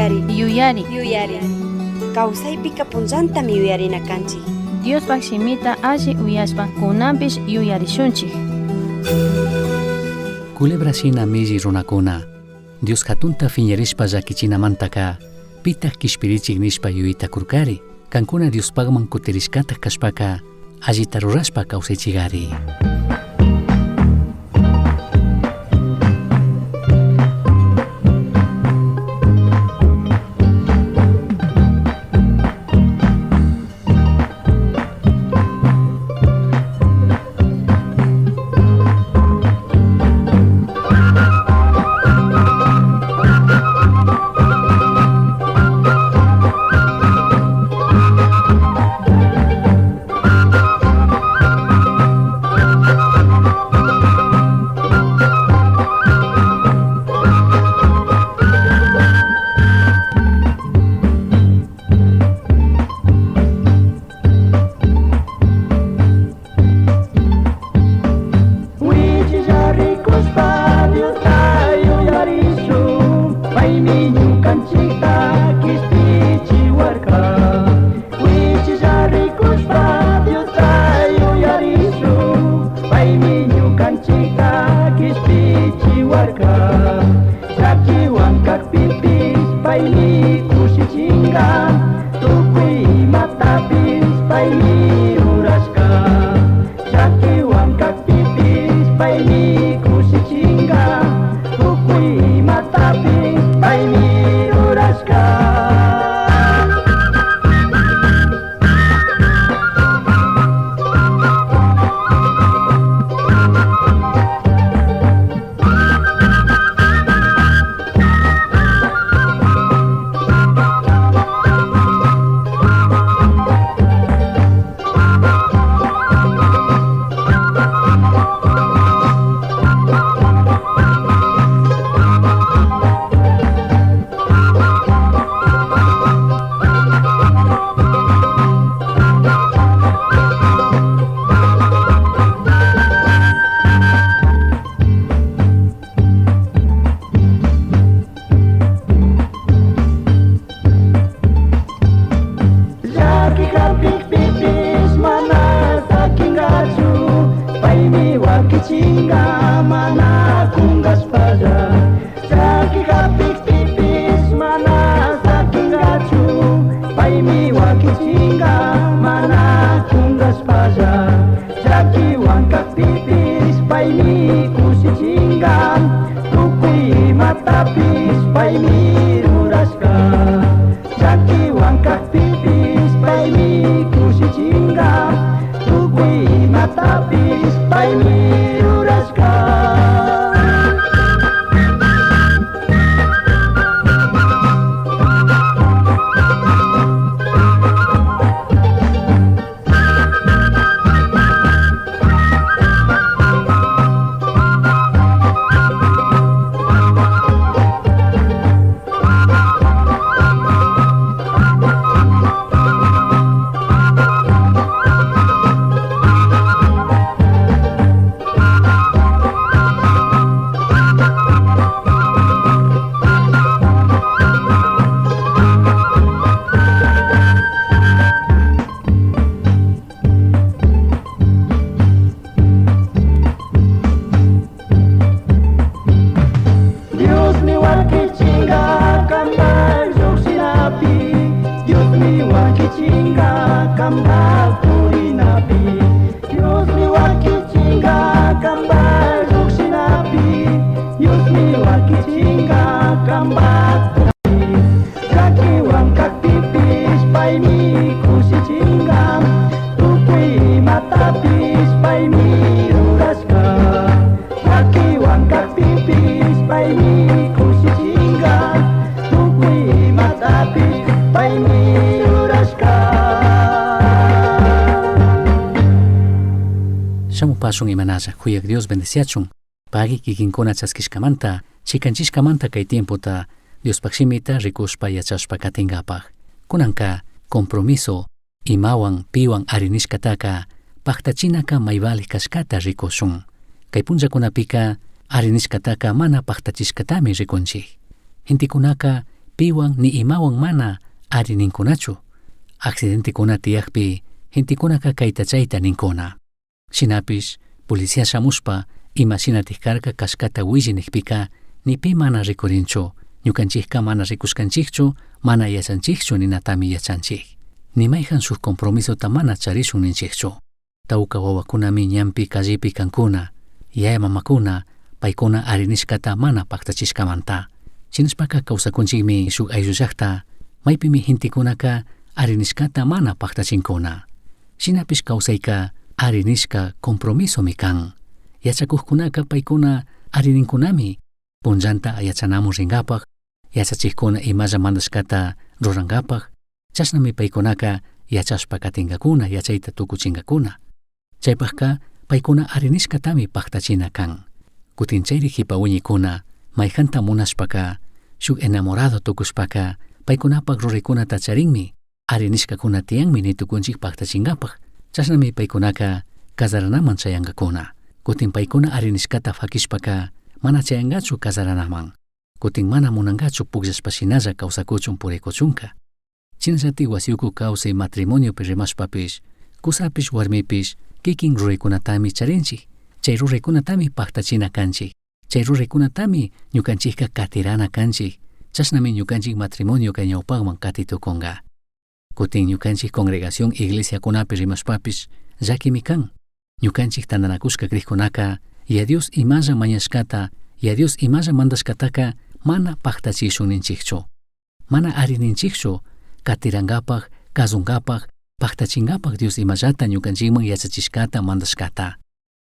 Yuyari. Yuyari. Yuyari. Kawsaypika punllantami yuyarina kanchik. Diospaj shimita alli uyashpa kunanpish yuyarishunchik. Culebra shina milli runakuna, Dios hatunta fiñarishpa llaquichinamantaka, pitaj quishpirichij nishpa yuyita curcari, cancuna Diospajman cutirishcataj cashpaca, allita rurashpa causaichigari. Shamupashun imanalla, huyak Dios bendeciachun. Pagui kikinkuna chaskishkamanta, chikanchishkamanta kay tiempota, Diospaj shimita rikushpa yachashpa katingapaj. Kunanka, compromiso, imawan piwan arinishkataka, paktachinaka maybali kashkata rikushun. Kay punllakunapika, arinishkataka mana paktachishkatami rikunchik. Gentekunaka Pihuan ni imahuan mana ari nincunachu. Accidentecuna tiyajpi gentecunaca caita chaita nincuna. Shinapish policía shamushpa ima shinataj carca cashcata huilli nijpica ni pi mana ricurinchu. Ñucanchijca mana ricushcanchijchu, mana yachanchijchu ninatami yachanchij. Ni maijan shuj compromisota mana charishun ninchijchu. Tauca wawakunami ñanpi callepi cancuna, yaya mamakuna, paicuna arinishcata mana pactachishcamanta. Shinashpaka kawsakunchikmi shuk ayllu llakta, maypimi gentekunaka arinishcata mana pactachinkuna. Shinapish kawsayka arinishka compromisomi kan. Yachakukkunaka paykuna arininkunami punllanta yachanamun rinkapak, yachachikkuna imalla mandashkata rurankapak, chashnami paykunaka yachashpa katinkakuna, yachayta tukuchinkakuna. Chaypakka paykuna arinishkatami paktachina kan. Kutin chayri jipa wiñikuna mayjanta munashpaka, shuk enamorado tukushpaka, paykunapak ruraykunata charinmi, arinishkakuna tiyanmi ni tukunchik paktachinkapak. Chashnami paykunaka casaranaman chayankakuna. Kutin paykuna arinishkata fakishpaka mana chayankachu casaranaman. Kutin mana munankachu pukllashpa shinalla kawsakuchun purikuchunka. Shinallatik wasi uku kawsay matrimoniopi rimashpapish, kusapish warmipish kikin ruraykunatami charinchik. Chay ruraykunatami paktachina kanchik. Chay ruraykunatami ñukanchikka katirana kanchik. Chashnami ñukanchik matrimonioka ñawpakman katitukunka. Kutin ñukanchik congregación iglesiakunapi rimashpapish llakimi kan. Ñukanchik tantanakushka krikkunaka Yaya Dios imalla mañashkata, Yaya Dios imalla mandashkataka mana paktachishun ninchikchu. Mana ari ninchikchu katirankapak, kazunkapak, paktachinkapak Dios imallata ñukanchikman yachachishkata mandashkata.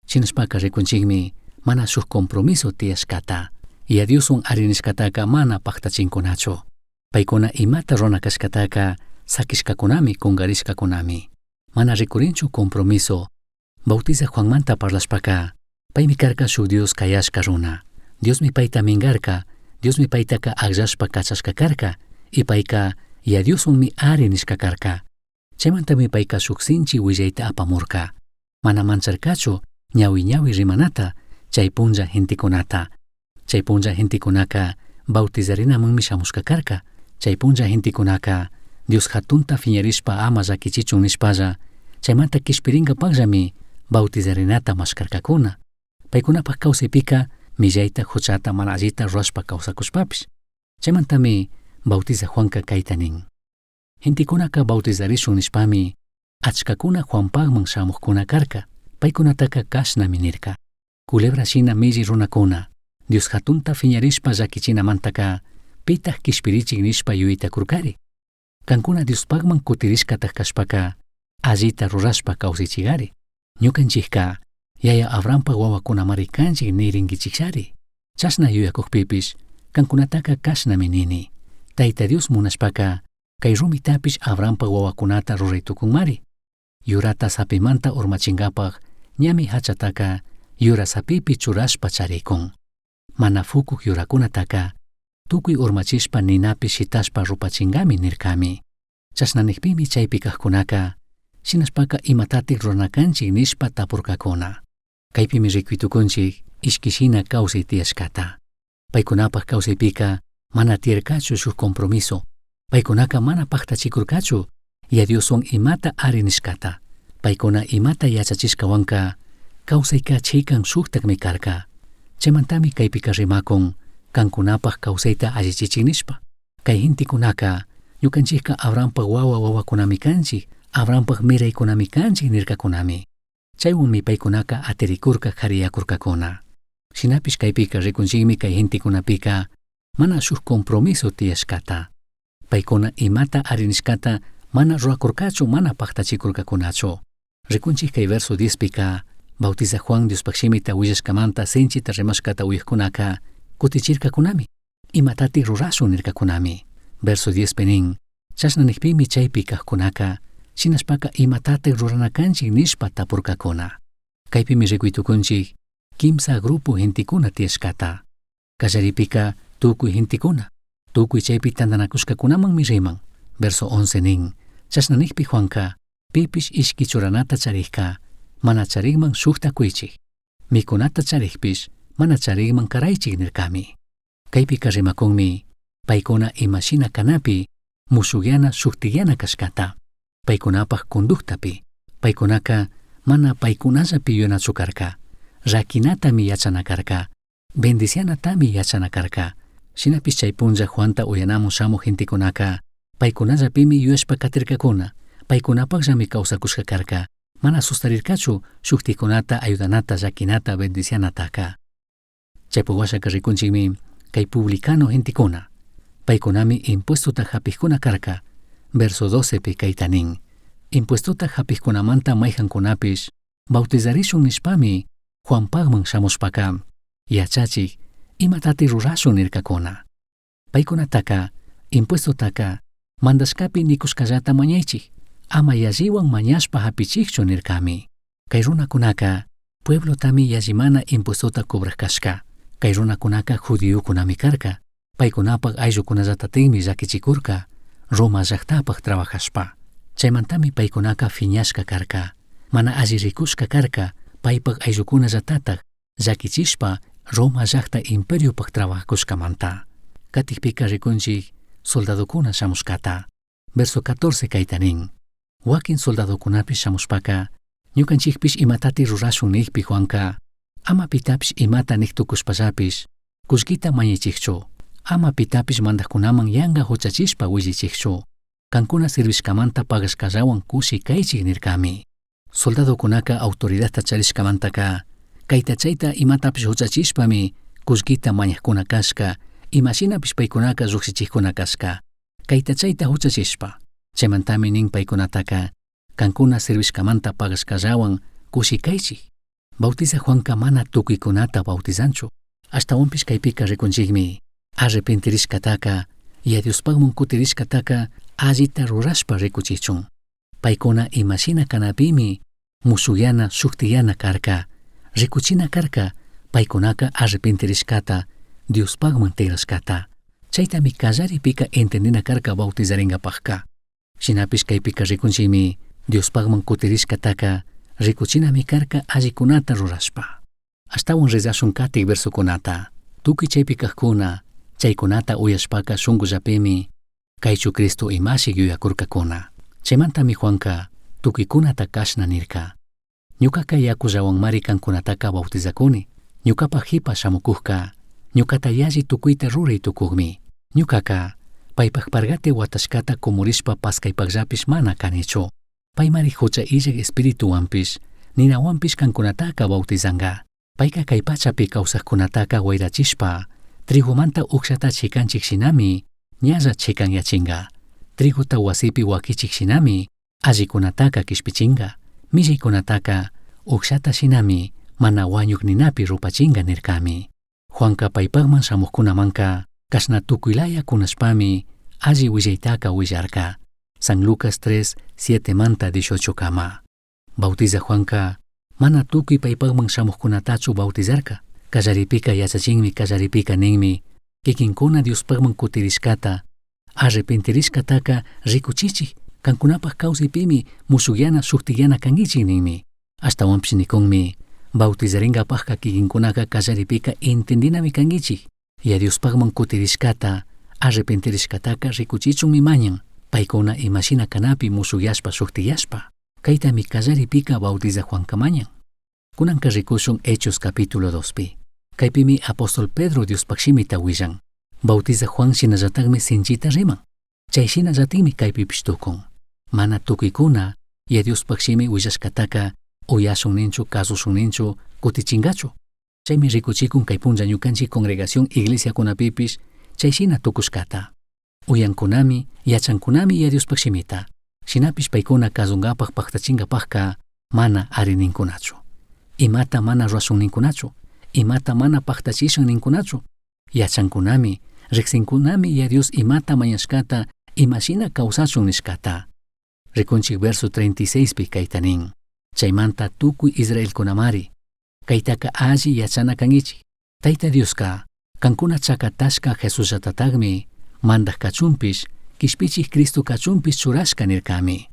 Shinashpaka rikunchikmi mana shuk compromiso tiyashkata. Yaya Dioswan arinishkataka mana paktachinkunachu. Paykuna imata rurana kashkataka sakishkakunami, kungarishkakunami. Mana rikurinchu compromiso. Bautizaj Juanmanta parlashpaka, paymi karka shuk Dios kayashka runa. Diosmi payta mingarka, Diosmi paytaka akllashpa kachashka karka, y payka Yaya Dioswanmi ari nishka karka. Chaymantami payka shuk sinchi willayta apamurka. Mana mancharkachu ñawi ñawi rimanata chay punlla gentekunata. Chay punlla gentekunaka bautizarinamanmi shamushka karka. Chay punlla gentekunaka Dios hatunta fiñarishpa ama llakichichun nishpalla, chaymanta kishpirinkapakllami bautizarinata mashkarkakuna. Paykunapak kawsaypika millayta huchata mana allita rurashpa kawsakushpapish. Chaymantami Bautizaj Juanka kayta nin. Gentekunaka bautizarishun nishpami achkakuna Juanpakman shamukkuna karka. Paykunataka kashnami nirka. Culebra shina milli runakuna, Dios hatunta fiñarishpa llakichinamantaka pitaj kishpirichik nishpa yuyayta kurkari. Kankuna Diospakman kutirishkataj kashpaka allita rurashpa kawsaychigari. Ñukanchikka yaya Abrahampak wawakunamari kanchik nirinkichikshari. Chashna yuyakukpipish kankunataka kashnami nini. Tayta Dios munashpaka kay rumitapish Abrahampak wawakunata ruray tukunmari. Yurata sapimanta urmachinkapak ñami hachataka yura sapipi churashpa charikun. Mana fukuk yurakunataka tukuy urmachishpa ninapi shitashpa rupachinkami nirkami. Chashna nikpimi chaypi kajkunaka shinashpaka imatatik rurana kanchik nishpa tapurkakuna. Kaypimi rikuy ishkishina kawsay tiyashkata. Paykunapak kawsaypika mana tiyarkachu shuk compromiso. Paykunaka mana paktachikurkachu Yaya Dioswan imata ari nishkata. Paykuna imata yachachishkawanka kawsayka chikan shuktakmi karka. Chaymantami kaypika rimakun kankunapak kawsayta allichichik nishpa. Kay gentekunaka ñukanchikka Abrahampak wawa wawakunami kanchik, Abrahampak miraykunami kanchik nirkakunami. Chaywanmi paykunaka atirikurka jariyakurkakuna. Shinapish kaypika rikunchikmi kay gentekunapika mana shuk compromiso tiyashkata. Paykuna imata arinishkata mana rurakurkachu, mana paktachikurkakunachu. Rikunchik kay verso 10 pika Bautizaj Juan Diospaj shimita willashkamanta sinchita rimashkata uyajkunaka kutichirkakunami. Imatatik rurashun nirkakunami. Verso 10 pi nin, chashna nikpimi chaypi kajkunaka shinashpaka imatatik rurana kanchik nishpa tapurkakuna. Kaypimi rikuy tukunchik kimsa grupo gentekuna tiyashkata. Kallaripika tukuy gentekuna, tukuy chaypi tantanakushkakunamanmi riman. Verso 11 nin, chashna nikpi Juanka, pipish ishki churanata charijka, mana charikman shukta kuychik. Mikunata charikpish, mana charikman karaychik nirkami. Kaypika rimakunmi, Paicuna ima shina canapi mushugyana shujtiyana cashcata. Paicunapaj conductapi. Paicunaca mana paicunallapi yuyanachu carca. Raquinatami yachana carca. Bendicianatami yachana carca. Shinapish chai punlla Juanta uyanamun shamuj gentecunaca paicunallapimi yuyashpa catircacuna. Paicunapajllami causacushca carca. Mana sustarircachu shujticunata ayudanata, llaquinata, bendicianataca. Chaipi huashaca ricunchikmi kay publicano gentecuna. Paicunami impuestota japijcuna carca. Verso 12pi kayta nin. Impuestota japijcunamanta maijancunapish bautizarishun nishpami Juanpajman shamushpaca yachachij imatati rurashun nircacuna. Paicunataca impuestotaca mandashcapi nicushcallata mañaichij, ama yallihuan mañashpa japichijchu nircami. Kay runacunaca pueblotami yallimana impuestota cobraj cashca. Kay runacunaca judíocunami carca. Paicunapaj ayllucunallatatikmi llaquichicurca Roma llajtapaj trabajashpa. Chaimantami paicunaca fiñashca carca. Mana alli ricushca carca paipaj ayllucunallatataj llaquichishpa Roma llajta imperiopaj trabajacushcamanta. Katikpika rikunchik soldadocuna shamushcata. Verso 14 kayta nin. Wakin soldadocunapish shamushpaka ñukanchikpish imatati rurashun nijpi Juanka ama pitapish imata nij tukushpallapish kullkita mañichikchu, ama pitapish mandajkunaman yanga huchachishpa willichikchu, kankuna servishkamanta pagashkallawan kushi kaychik nirkami. Soldadokunaka autoridadta charishkamantaka kayta chayta imatapish huchachishpami kullkita mañajkuna kashka, imashinapish paykunaka llujshichijkuna kashka, kayta chayta huchachishpa. Chaymantami nin paykunataka kankuna servishkamanta pagashkallawan kushi kaychik. Bautiza Juanka mana tukuykunata bautizanchu. Ashtawanpish kaypika rikunchikmi arrepentirishkataka y Diospajman kutirishkataka allita rurashpa rikuchichun. Paykuna imashina kanapimi mushugyana shuktiyana karka, rikuchina karka paykunaka arrepentirishkata Diospajman tigrashkata. Chaytami kallaripika entendina karka bautizaringapajka. Shinapish kaypika rikunchikmi Diospajman kutirishkataka rikuchinami karka allikunata rurashpa. Ashtawan rezashun katik versokunata. Tukuy chaypi kajkuna chaykunata uyashpaka shunkullapimi kaychu Cristo imashi yuyakurkakuna. Chaymantami Juanka tukuykunata kashna nirka. Ñukaka yakullawanmari kankunataka bautizakuni. Ñukapaj jipa shamukujka ñukata yalli tukuyta ruray tukujmi. Ñukaka paypaj pargate watashkata kumurishpa paskaypajllapish mana kanichu. Paymari hucha illaj espirituwanpish ninawanpish kankunataka bautizanga. Payka kay pachapi kawsajkunataka wayrachishpa trigomanta ukshata chikanchik shinami ñalla chikanyachinga. Trigota wasipi wakichik shinami allikunataka kishpichinga. Millaykunataka ukshata shinami mana wañuk ninapi rupachinga nirkami. Juanka paypajman shamujkunamanka kashna tukuylaya kunashpami alli willaytaka willarka. San Lucas 3, 7 manta 18 kama. Bautiza Juanka mana tukuy paypajman shamujkunatachu bautizarka. Kallaripika yachachinmi kallaripika ninmi kikinkuna Diospajman kutirishkata arrepentirishkataka rikuchichik kankunapaj kawsaypimi mushugyana shuktiyana kankichik ninmi. Ashtawanpish nikunmi bautizaringapajka kikinkunaka kallaripika entendinami kankichik. Y Diospajman kutirishkata arrepentirishkataka rikuchichunmi mañan paykuna imashina kanapi mushugyashpa shuktiyashpa. Kaytami kallaripika bautiza Juanka mañan. Kunanka rikushun Hechos capítulo 2pi. Kaypimi apóstol Pedro Diospaj shimita willan. Bautiza Juan shinallatakmi sinchita riman. Chay shinallatikmi kaypipish tukun. Mana tukuykuna y Diospaj shimi willashkataka uyashun ninchu kasushun ninchu kutichingachu. Chaymi rikuchikun kay punlla ñukanchik congregación iglesiakunapipish chay shina tukushkata. Uyankunami yachankunami y Diospaj shimita. Shinapish paykuna kasunkapaj paktachingapajka mana ari ninkunachu. Imata mana rurashun ninkunachu. Imata mana paktachishun ninkunachu. Yachankunami, riksinkunami ya Dios imata mañashkata imashina kawsachun nishkata. Rikunchik verso 36 pi kayta nin. Chaymanta tukuy Israelkunamari. Kaytaka alli yachana kankichik. Tayta Dioska kankuna chakatashka Jesusllatatagmi mandaj kachunpish kishpichik Cristo kachunpish churashka nirkami.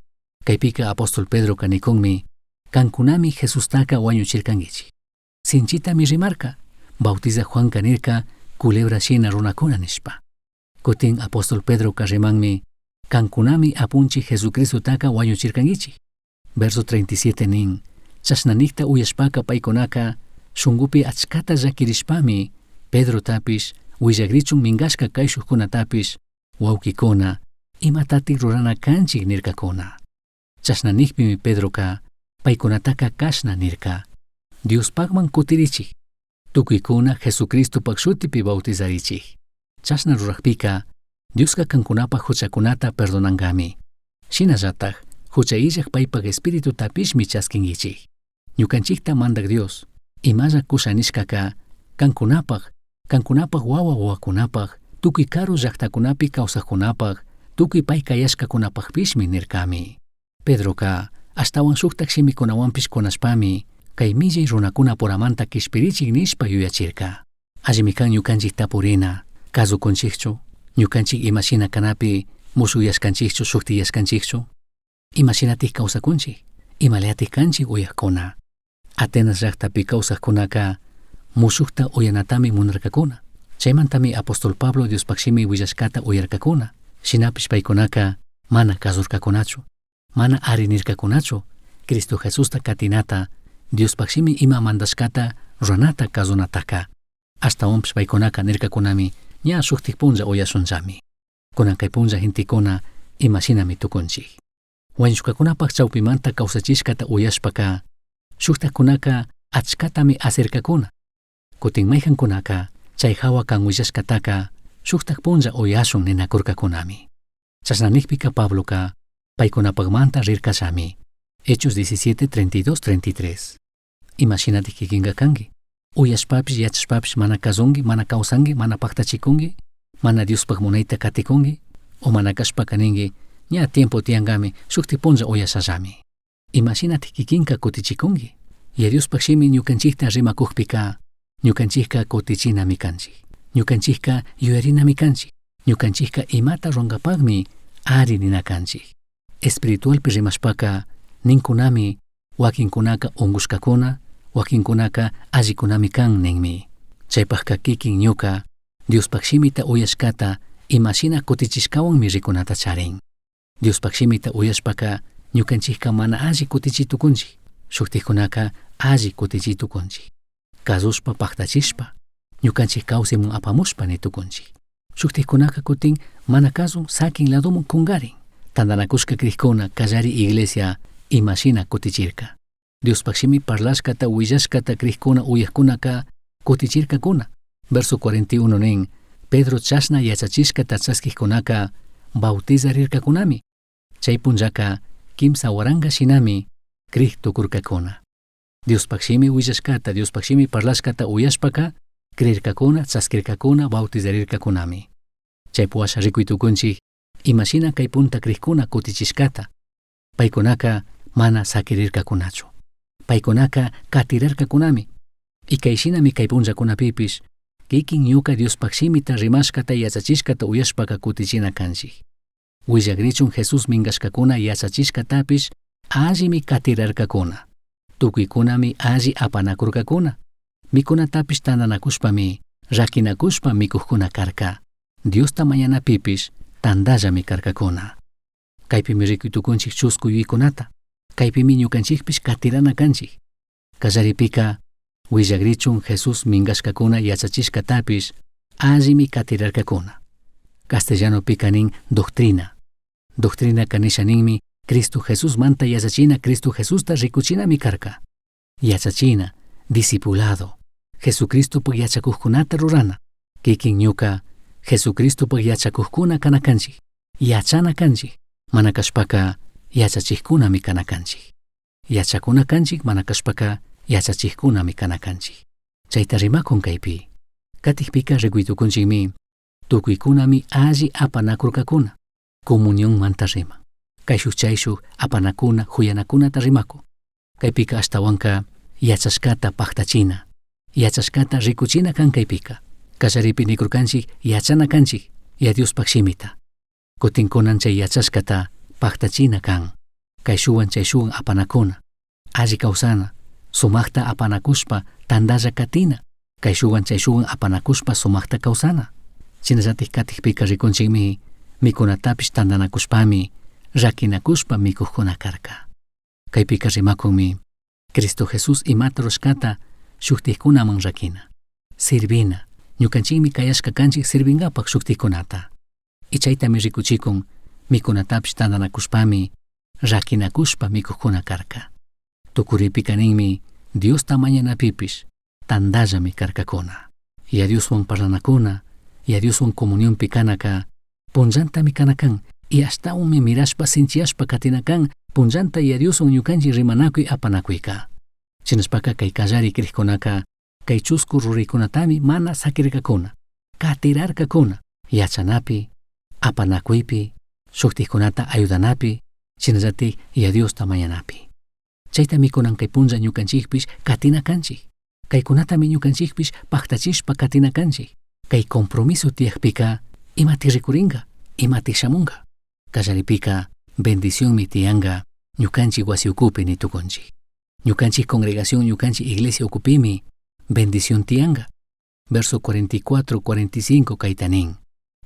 Kaypika apóstol Pedro kanikunmi kankunami Jesustaka wañuchirkankichik. Sinchitami rimarka, bautiza Juanka nirka culebra shina runakuna nishpa. Cutin apóstol Pedroca rimanmi, cancunami apunchij Jesucristotaca huañuchircanguichij. Verso 37 nin, chashna nijta uyashpaca paicunaca shungupi achcata llaquirishpami Pedrotapish huillagrichun mingashca caishujcunatapish huauquicuna imatatik rurana canchij nircacuna. Chashna nijpimi Pedroca paicunataca cashna nirca, Diospajman cutirichij, tucuicuna Jesucristopak shutipi bautizarichij. Chashna rurajpica Diosca cancunapaj juchacunata perdonangami. Shinallataj jucha illaj paipaj espiritutapishmi chasquinguichij. Ñucanchijta mandaj Dios, imalla cusha nishcaca cancunapaj, cancunapaj huahua huahuacunapaj, tucui caru llajtacunapi causajcunapaj, tucui pai cayashcacunapajpishmi nircami. Pedroca ashtahuan shujtaj shimicunahuanpish cunashpami cai millai runacunapuramanta quishpirichij nishpa yuyachirca. Allimi can ñucanchij tapurina, cazucunchijchu, ñucanchij ima shina canapi mushuyashcanchijchu shujtiyashcanchijchu, ima shinatik causacunchij, imalayatik canchij uyajcuna. Atenas llajtapi causajcunaca mushujta uyanatami munarcacuna. Chaimantami apóstol Pablo Diospaj shimi huillashcata uyarcacuna. Shinapish paicunaca mana cazurcacunachu, mana ari nircacunachu Cristo Jesusta catinata, Diospaj shimi ima mandashcata ruranata cazunataca. Ashtahuanpish paicunaca nircacunami ña shujtik punlla uyashunllami. Cunan cai punlla gentecuna ima shinami tucunchij. Huañushcacunapaj chaupimanta causachishcata uyashpaca shujtajcunaca achcatami acercacuna. Cutin maijancunaca chai jahua can huillashcataca shujtaj punlla uyashun ninacurcacunami. Chashna nijpica Pabloca paicunapajmanta rircallami. Hechos 17, 32, 33. Ima shinatik kikinka kanki? Uyashpapish yachashpapish mana kazunki, mana kawsanki, mana paktachikunki, mana Diospaj munayta katikunki, o mana kashpaka ninki, ña tiempo tiyankami, shukti punlla uyashallami. Ima shinatik kikinka kutichikunki? Yaya Diospaj shimi ñukanchikta rimakukpika, ñukanchikka kutichinami kanchik. Ñukanchikka yuyarinami kanchik. Ñukanchikka imata rurankapakmi ari nina kanchik. Espiritualpi rimashpaka ninkunami wakinkunaka unkushkakuna, wakinkunaka allikunami kan ninmi. Chaypakka kikin ñuka Diospaj shimita uyashkata imashina kutichishkawanmi rikunata charin. Diospaj shimita uyashpaka ñukanchikka mana alli kutichi tukunchik, shuktikkunaka alli kutichi tukunchik. Kazushpa paktachishpa, ñukanchik kawsayman apamushpa ni tukunchik. Shuktikkunaka kutin mana kazun sakin ladoman kungarin. Tandanakushka krikkuna kallari iglesia imashina kutichirka. Diospaj shimi parlashkata willashkata krikkuna uyajkunaka kutichirkakuna. Verso 41 nin, Pedro chashna yachachishkata chaskijkunaka bautizarirkakunami. Chay punllaka kimsa waranka shinami krij tukurkakuna. Diospaj shimi willashkata, Diospaj shimi parlashkata uyashpaka creirkakuna, chaskirkakuna, bautizarirkakunami. Chaypi washa rikuy tukunchik imashina kay punta krikkuna kutichishkata. Paykunaka mana sakirirkakunachu. Paykunaka katirarkakunami. Y kay shinami kay punllakunapipish kikin ñuka Diospaj shimita rimashkata yachachishkata uyashpaka kutichina kanchik. Willagrichun Jesús minkashkakuna yachachishkatapish allimi katirarkakuna. Tukuykunami alli apanakurkakuna. Mikunatapish tandanakushpami rakinakushpa mikujkuna karka. Diosta mañanapipish tandallami karkakuna. Kaypimi rikuy tukunchik chusku yuyaykunata. Kaypimi ñukanchikpish katirana kanchik. Kallaripika willagrichun Jesús minkashkakuna yachachishkatapish allimi katirarkakuna. Castellanopika nin doctrina. Doctrina kanisha ninmi Cristo Jesús manta yachachina Cristo Jesusta rikuchinami karka. Yachachina, discipulado. Jesucristopaj yachakujkunata rurana. Kikin ñuka Jesucristopaj yachakujkuna kana kanchik. Yachana kanchik. Mana kashpaka yachachikkunami kana kanchik. Yachakuna kanchik mana kashpaka yachachikkunami kana kanchik. Chayta rimakun kaypi. Katikpika rikuy tukunchikmi tukuykunami alli apanakurkakuna. Comunionmanta riman. Kayshuk chayshuk apanakuna huyanakunata rimakun. Kaypika ashtawanka yachashkata paktachina. Yachashkata rikuchina kan kaypika. Kallaripi nikurkanchik yachana kanchik ya Diospaj shimita. Kutin kunan chay yachashkata paktachina kan. Kayshuwan chayshuwan apanakuna. Alli kawsana, sumakta apanakushpa tandalla katina. Kayshuwan chayshuwan apanakushpa sumakta kawsana. Shinallatik katikpika rikunchikmi mikunatapish tantanakushpami rakinakushpa mikukkuna karka. Kaypika rimakunmi Cristo Jesús imata rurashkata shuktikkunaman rakina, sirvina, ñukanchikmi kayashka kanchik sirvingapak shuktikkunata. Y chaytami rikuchikun mikunatapish tantanakushpami rakinakushpa mikukkuna karka. Tukuripika ninmi Diosta mañanapipish tantallami karkakuna. Yaya Dioswan parlanakuna, Yaya Dioswan comunionpi kanaka punllantami kana kan y ashtawanmi mirashpa sinchiyashpa katina kan punllanta Yaya Dioswan ñukanchik rimanakuy apanakuyka. Shinashpaka kay kallari crikkunaka kay chusku ruraykunatami mana sakirkakuna, katirarkakuna, yachanapi, apanakuypi, shuktikkunata ayudanapi, shinallatik Yaya Diosta mañanapi. Chaytami kunan kay punlla ñukanchikpish katina kanchik. Kaykunatami ñukanchikpish paktachishpa katina kanchik. Kay compromiso tiyakpika imati rikurinka, imati shamunka. Kallaripika bendicionmi tiyanka ñukanchik wasi ukupi ni tukunchik. Ñukanchik congregación, ñukanchik iglesia ukupimi bendición tiyanka. Verso 44, 45 kayta nin.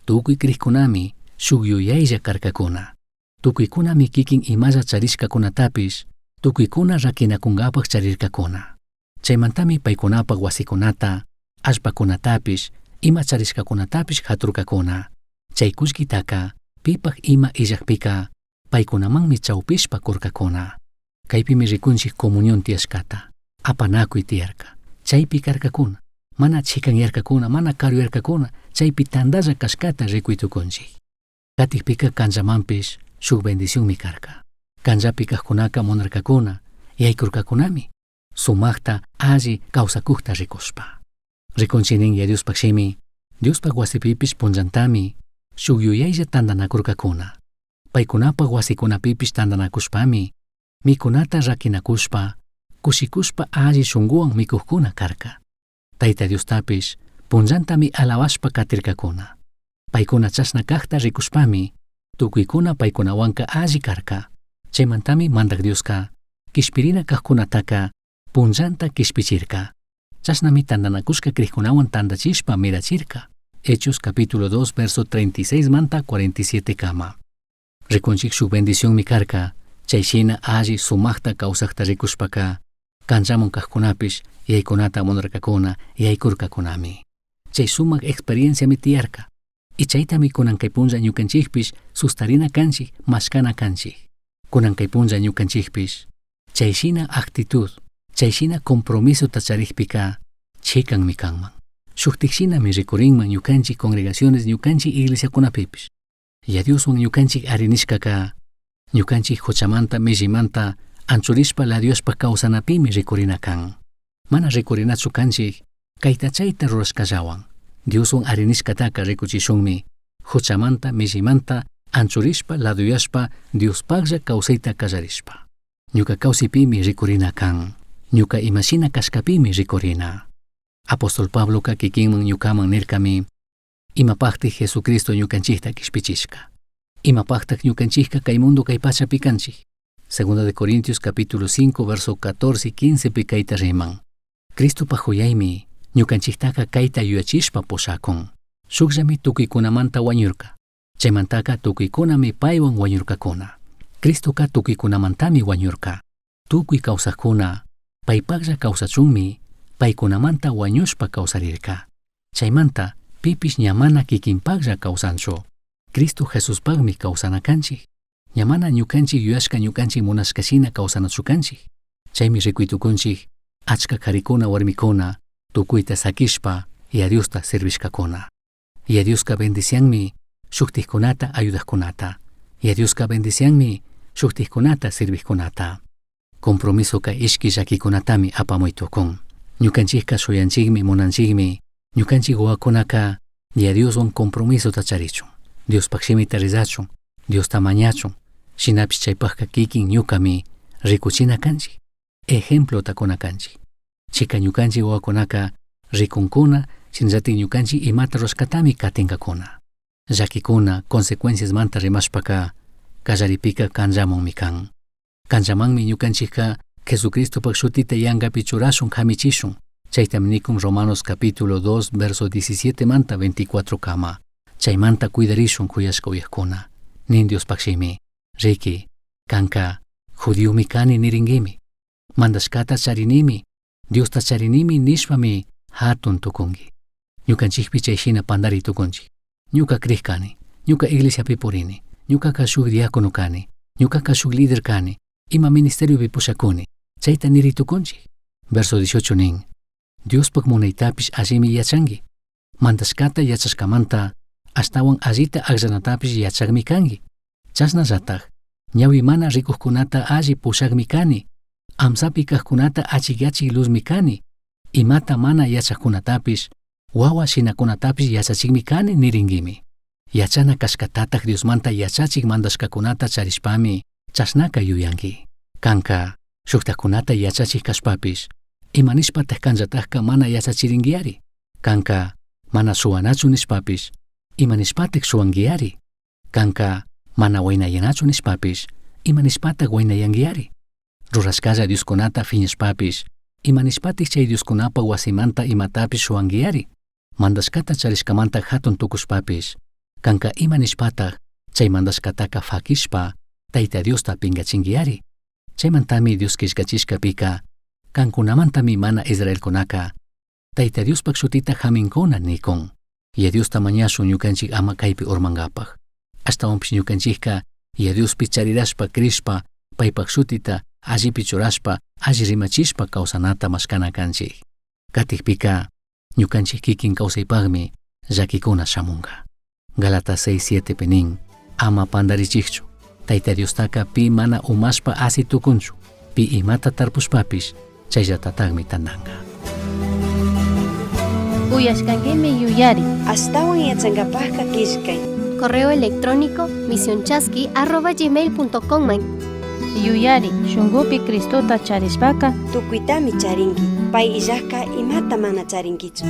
Tukuy krikkunami shuk yuyaylla karkakuna. Tukuykunami kikin imalla charishkakunatapish tukuykuna rakinakunkapak charirkakuna. Chaymantami paykunapak wasikunata, allpakunatapish, ima charishkakunatapish haturkakuna. Chay kullkitaka pipak ima illakpika paykunamanmi chawpishpa kurkakuna. Kaypimi rikunchik comunión tiyashkata, apanakuy tiyarka. Chaypi karkakuna, mana chikanyarkakuna, mana karuyarkakuna, chaypi tantalla kashkata rikuy tukunchik. Katikpika kanllamanpish shuk bendicionmi karka. Kanllapi kajkunaka munarkakuna, yaykurkakunami, sumakta alli kawsakukta rikushpa. Rikunchik nin ya Diospak shimi, Diospak wasipipish punllantami shuk yuyaylla tantanakurkakuna. Paykunapak wasikunapipish tantanakushpami, mikunata rakinakushpa, kushikushpa alli shunkuwan mikukkuna karka. Tayta Diostapish punllantami alabashpa katirkakuna. Paykuna chashna kakta rikushpami, tukuykuna paykunawanka alli karka. Chaymantami Mandak Dioska kishpirina kajkunataka punllanta kishpichirka. Chashnami tantanakushka krikkunawan tantachishpa mirachirka. Hechos capítulo 2 verso 36 manta 47 kama. Rikunchik shuk bendicionmi karka, chay shina alli sumakta kawsakta rikushpaka, kanllamun kajkunapish yaykunata munarkakuna, yaykurkakunami. Chay sumak experienciami tiyarka. Y chaytami kunan kay punlla ñukanchikpish sustarina kanchik, mashkana kanchik. Kunan kay punlla ñukanchikpish chay shina actitud, chay shina compromisota charikpika chikanmi kanman. Shuktik shinami rikurinman ñukanchik congregaciones, ñukanchik iglesiakunapipish. Yaya Dioswan ñukanchik arinishkaka ñukanchik huchamanta, millimanta anchurishpa ladioshpa kawsanapimi rikurina kan. Mana rikurinachu kanchik kayta chayta rurashkallawan. Dioswan arinishkataka rikuchishunmi huchamanta, millimanta anchurishpa laduyashpa Diospaklla kawsayta kallarishpa. Ñuka kawsaypimi rikurina kan. Ñuka imashina kashkapimi rikurina. Apóstol Pabloka kikinman ñukaman nirkami imapaktik Jesucristo ñukanchikta kishpichishka. Imapaktak ñukanchikka kay mundo kay pachapi kanchik. Segunda de Corintios capítulo 5 verso 14 y 15 pi kayta riman. Cristopak huyaymi ñukanchiktaka kayta yuyachishpa pushakun. Shukllami tukuykunamanta wañurka. Chaymantaka tukuykunami paywan wañurkakuna. Cristoka tukuykunamantami wañurka. Tukuy kawsakuna paypaklla kawsachunmi paykunamanta wañushpa kawsarirka. Chaymanta pipish ña mana kikinpaklla kawsanchu. Cristo Jesuspakmi kawsana kanchik. Ña mana ñukanchik yuyashka ñukanchik munashka shina kawsanachu kanchik. Chaymi rikuy tukunchik achka karikuna warmikuna tukuyta sakishpa Yaya Diosta servishkakuna. Yaya Dioska bendicianmi shuktikkunata ayudajkunata. Yaya Dioska bendicianmi shuktikkunata servijkunata. Compromisoka ishki llakikunatami apamuy tukun. Ñukanchikka shuyanchikmi munanchikmi ñukanchik wawakunaka Yaya Dioswan compromisota charichun. Diospak shimita rezachun, Diosta mañachun. Shinapish chaypakka kikin ñukami rikuchina kanchik. Ejemplota kuna kanchik. Chika ñukanchik wawakunaka rikunkuna, shinallatik ñukanchik imata rurashkatami katinkakuna. Llakikuna, consecuencias manta rimashpaka kallaripika kanllamunmi kan. Kanllamanmi ñukanchikka Jesucristopak shutita yankapi churashun kamichishun. Chaytami nikun Romanos capítulo 2 verso 17 manta 24 kama. Chaymanta cuidarishun kuyashka uyakuna. Nin Diospaj shimi. Riqui, kanka judiomi kani niringuimi. Mandashkata charinimi, Diosta charinimi nishpami hatun tukunki. Ñukanchikpi chay shina pandari tukunchik. Ñuka crij kani, ñuka iglesiapi purini, ñukaka shuk diácono kani, ñukaka shuk líder kani, ima ministeriopi pushakuni, chayta niri tukunchik. Verso 18 nin, Diospaj munaytapish allimi yachanki. Mandashkata yachashkamanta ashtawan allita akllanatapish yachakmi kanki. Chashnallataj, ñawi mana rikujkunata alli pushakmi kani, amsapi kajkunata achikyachik luzmi kani, imata mana yachajkunatapish, wawa shinakunatapish yachachikmi kani niringuimi. Yachana kashkatataj Diosmanta yachachik mandashkakunata charishpami chashnaka yuyanki. Kanka, shuktajkunata yachachik kashpapish, ima nishpataj kanllatajka mana yachachiringuiari. Kanka, mana shuwanachu nishpapish, ima nishpataj shuwanguiari. Kanka, mana waynayanachu nishpapish, ima nishpataj waynayanguiari. Rurashkalla Dioskunata fiñashpapish, ima nishpataj chay Dioskunapa wasimanta imatapish shuwanguiari. Mandashkata charishkamanta hatun tukushpapish, kanka ima nishpataj chay mandashkataka fakishpa, Tayta Diosta pingachinguiari. Chaymantami Dios killkachishkapika, kankunamantami mana Israelkunaka, Tayta Diospaj shutita jaminkuna nikun. Yaya Diosta mañashun ñukanchik ama kaypi urmankapaj. Ashtawanpish ñukanchikka Yaya Diospi charirashpa crishpa, paypaj shutita allipi churashpa, alli rimachishpa kawsanata mashkana kanchik. Katikpika, ñukanchik kikin kawsaypakmi llakikuna shamunka. Gálatas 6:7 pi nin, ama pandarichikchu, Tayta Diostaka pi mana umashpa asi tukunchu, pi imata tarpushpapish chayllatatakmi tandanka. Uyashkankimi yuyari. Ashtawan yachankapajka killkay. Correo electrónico misionchasqui@gmail.com man. Yuyari, shunkupi Cristota charishpaka Tukuytami charinki. Pay illajka imata mana charinkichu.